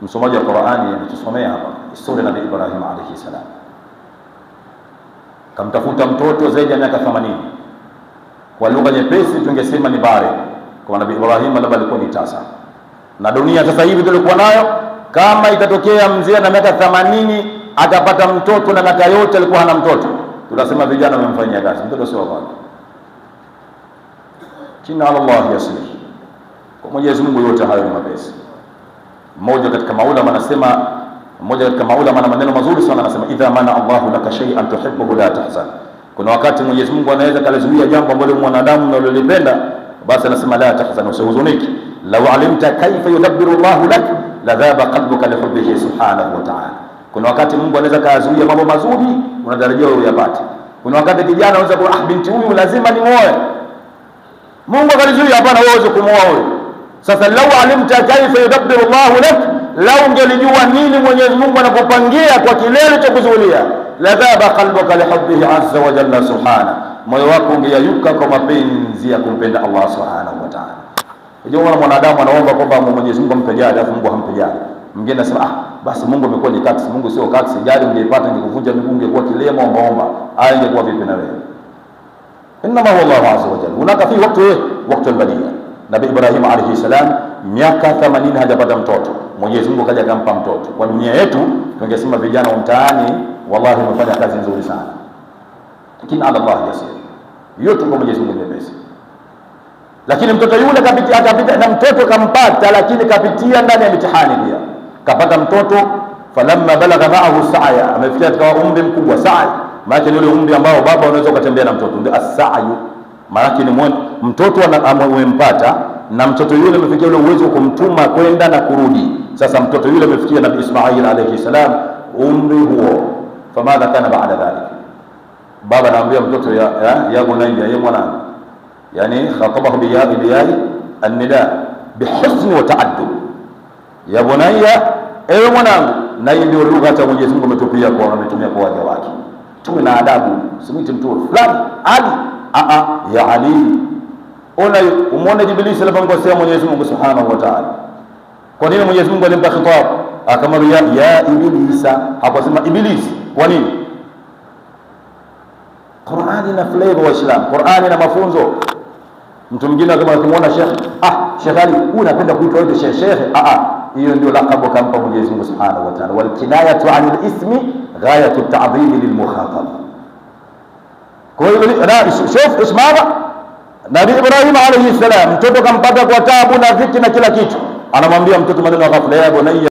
Msomaji wa Qur'ani ametusomea hapa historia ya Nabii Ibrahim alayhi salam, kamtafuta mtoto zaidi ya miaka 80. Kwa lugha nyepesi tungesema ni bare, kwa Nabii Ibrahim labda alikuwa ni tasa. Na dunia sasa hivi tulikuwa nayo, kama itatokea mzee na miaka 80 akapata mtoto na miaka yote alikuwa hana mtoto, tunasema vijana wamemfanyia kazi, mtoto sio wake. Kina ala Allah yasir, kwa Mwenyezi Mungu yote hayo ni mapesi. Mmoja katika maulama anasema, mmoja katika maulama ana maneno mazuri sana, anasema idha mana Allahu laka shay'an tuhibbuhu la tahzan. Kuna wakati Mwenyezi Mungu anaweza kalizuia jambo ambalo mwanadamu unalolipenda, basi anasema la tahzan, usihuzuniki. Law alimta kaifa yudabbiru Allahu lak ladhaba qalbuka lihubbihi subhanahu wa ta'ala. Kuna wakati Mungu anaweza kazuia mambo mazuri unatarajia wewe uyapate. Kuna wakati kijana anaweza kuwa ah, binti huyu lazima nimuoe, Mungu akalizuia, hapana, wewe uweze kumuoa huyu. Sasa lau alimta kaifa yudabbiru Allahu lak, lau ungelijua nini Mwenyezi Mungu anakupangia kwa kilele cha kuzuilia, ladhaba qalbuka lihubbihi azza wa jalla subhana, moyo wako ungeyayuka kwa mapenzi ya kumpenda Allah subhanahu wa ta'ala. Unajua mwanadamu anaomba kwamba Mwenyezi Mungu ampe gari, alafu Mungu hampe gari. Mwingine anasema ah, basi Mungu amekuwa ni taksi. Mungu sio taksi, gari ungeipata ingekuvunja miguu, ungekuwa kilema, ombaomba. Aya, ingekuwa vipi na wewe? Innama huwa Allahu azza wa jalla. Hunaka fi wakati wakati albadia. Nabii Ibrahim alayhi salam miaka 80 hajapata mtoto, Mwenyezi Mungu kaja akampa mtoto. Kwa dunia yetu tungesema vijana wa mtaani, wallahi wamefanya kazi nzuri sana, lakini ala Allah yasir, yote kwa Mwenyezi Mungu mepesi. Lakini mtoto yule kapitia, akapita na mtoto kampata, lakini kapitia ndani ya mitihani pia, kapata mtoto. Falamma balagha ma'ahu sa'ya, amefikia katika umri mkubwa. Sa'i maana ni ule umri ambao baba unaweza ukatembea na mtoto, ndio as-sa'yu. Maana ni mtoto amempata na mtoto yule amefikia ule uwezo wa kumtuma kwenda na kurudi. Sasa mtoto yule amefikia Nabii Ismail alayhi salam umri huo, famadha kana baada dhalik? Baba anaambia mtoto ya, ya, ya bunayya, ya mwanangu, yani khatabahu biyai biyai annida bihusni wa ta'addub, ya bunayya, ewe mwanangu. Na hii ndio lugha hata Mwenyezi Mungu ametupia kwa ametumia kwa waja wake. Tuwe na adabu, simwite mtu fulani Ali, a a ya Ali. Ona, umuone Ibilisi alipomkosea Mwenyezi Mungu Subhanahu wa Ta'ala. Kwa nini Mwenyezi Mungu alimpa khitab akamwambia ya Ibilisa, hakusema Ibilisi? Kwa nini? Qur'ani na flavor wa Islam, Qur'ani na mafunzo. Mtu mwingine kama akimwona Sheikh, ah, Sheikh Ali, huyu unapenda kuitwa wewe Sheikh Sheikh, ah ah, hiyo ndio lakabu kampa Mwenyezi Mungu Subhanahu wa Ta'ala. Wal kinayatu anil ismi ghayatu ta'dhim lil mukhatab. Kwa hiyo shuf ismama Nabii Ibrahim alayhi salam, mtoto kampata kwa taabu na dhiki na kila kitu, anamwambia mtoto maneno ya ghafla, ya bunayya